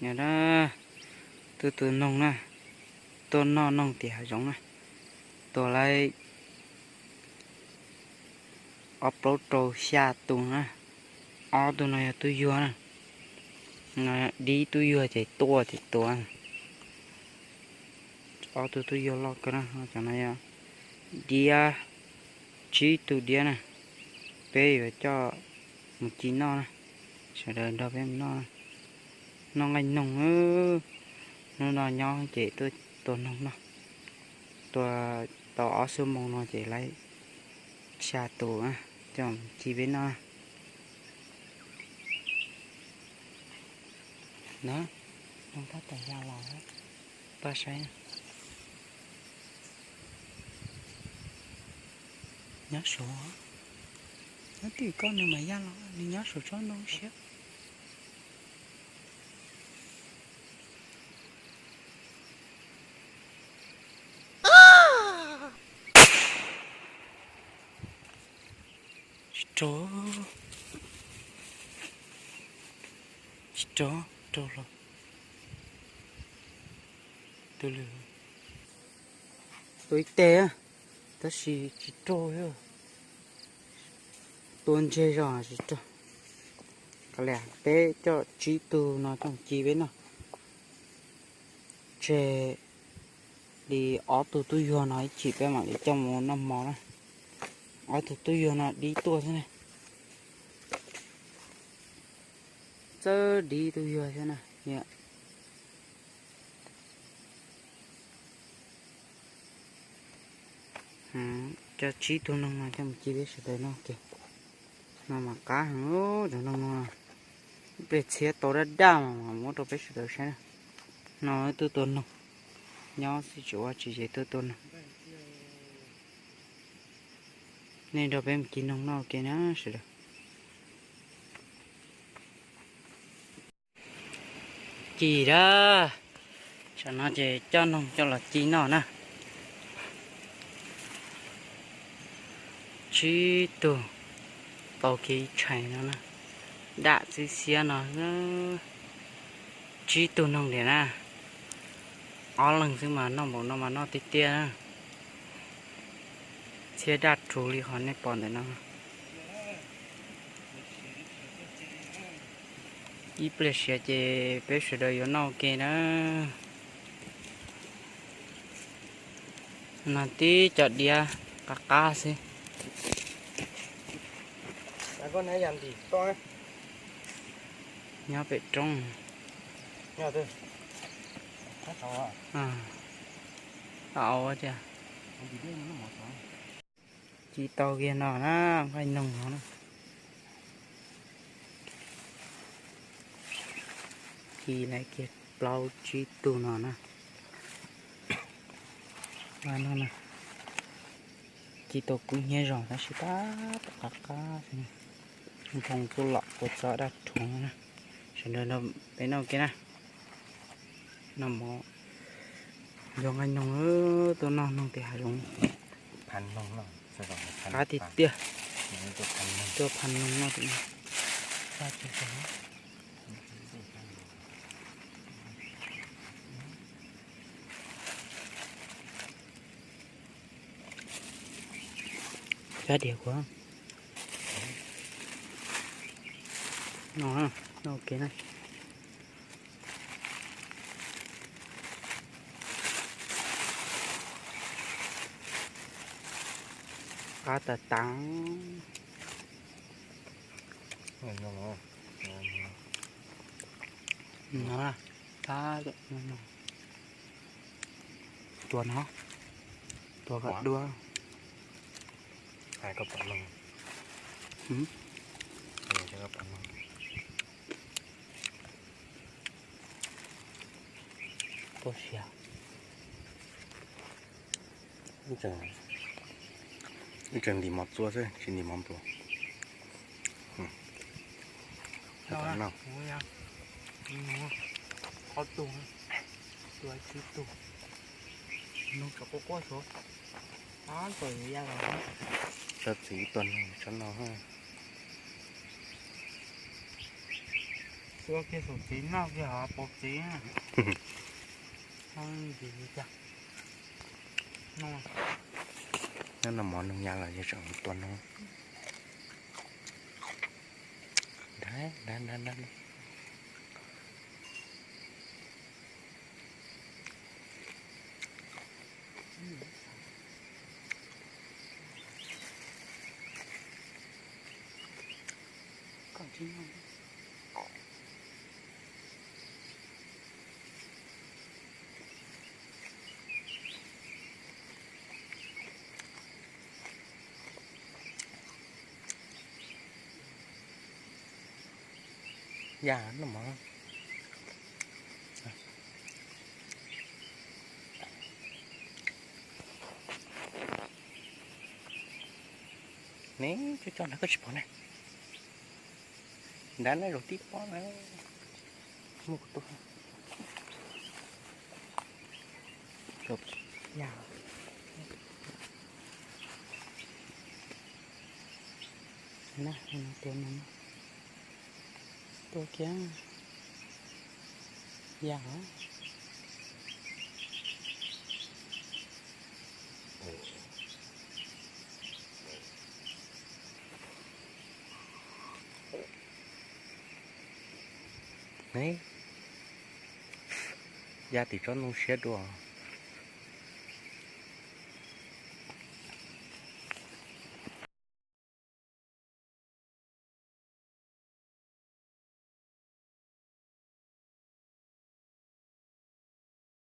Nyob na, tus tus noog na, tuaj noj noog tim hav zoov na, tua lawm ob plaub rau xya tus na. Ob tug no yog tub yuag na, dib tub yuag ces tuaj ces tua. Ob tug tub yuag loj kawg na, cov no yog diab, tsib tug diab na. Peb yuav coj mus ci noj na, sawv daws nrog peb mus noj, noj nqaij noog. Hnub no nyob ces tuaj tua noog noj, tua tau ob xuab moos no ces lawm xya tus na, coj mus ci peb noj. Na, noog tab tom ya los, pab saib. Nyob saud, nyob tim koj nws mas ya los, nws nyob saum tsob ntoo siab. Tsis rau, tsis rau, rau los. Tus lwm, tua ib teg, tab sis tsis rau, tua ntseg zog tsis rau. Kav liam, peb coj tsib tug no coj ci peb noj, tseg li ob tug tub yuag no ib chim peb mam li coj mus noj mov na. Ob tug tub yuag no dib tuaj xwb na, txawj dib tub yuag thiab na. Coj tsib tug noog no coj mus ci peb sawv daws noj kiag. No mas qab heev, cov noog no ib pliag txhiab tau daj daj mas muab rau peb sawv daws saib na. No tuaj tua noog, nyob xwb tsis ua tsis ces tuaj tua noog. Nej nrog peb mus ci noog noj ua ke na sawv daws. Ci dab, tam no ces coj noog coj los ci noj na. Tsib tug tau kiag ib tshais no na, daj txwb xiab no. Tsib tug noog tiag na, ob leeg xwb mas noj npaum no mas noj tiag tiag na. Txhiab daj rhuv li qhov nej pom ntawm no. Ib pliag siav ces peb sawv daws yuav noj ua ke na. No tib cov diav qab qab xwb. Nyob pem roob. Au tias, ci tau kiag no na, nqaij noog no na. Ci lawv kiag plaub tsib tug no na. Ci tau kub hnyiab zog tab sis tab tom qab qab xwb. Nphoo txuj lom kua txob daj rhuv na. Sawv daws peb noj ua ke na. Noj mov, ncuav nqaij noog, tuaj noj noog tim hav zoov. Qab tiag tiag. Tuaj phaj noog noj tim no. Cab diav kuv no, noj ua ke na. Qab tas tas. No, tab, tua no, tua kom dua. Tua siav. Ib tseem ntim mov txua xwb tsis ntim mov npluav. Qhov tug, tua tsib tug, noog tsov quaj quaj suav, tso txiv ib tug noog tso no. Ua kiag saum tsev noj kiag hov pov tsev. Noj ntsis li cas. Noj, noj mov noog ya los yog tseem tua noog. Nrab, nrab, nrab, nrab. Ya no mas. Ne, coj coj nrad koj tsis pom na. Nrad na, zaum tib pob na. Muaj kuv tua. Ya. Na, tua no, tua kiag. Ya. Ne, ya tim tsob ntoo siab dua.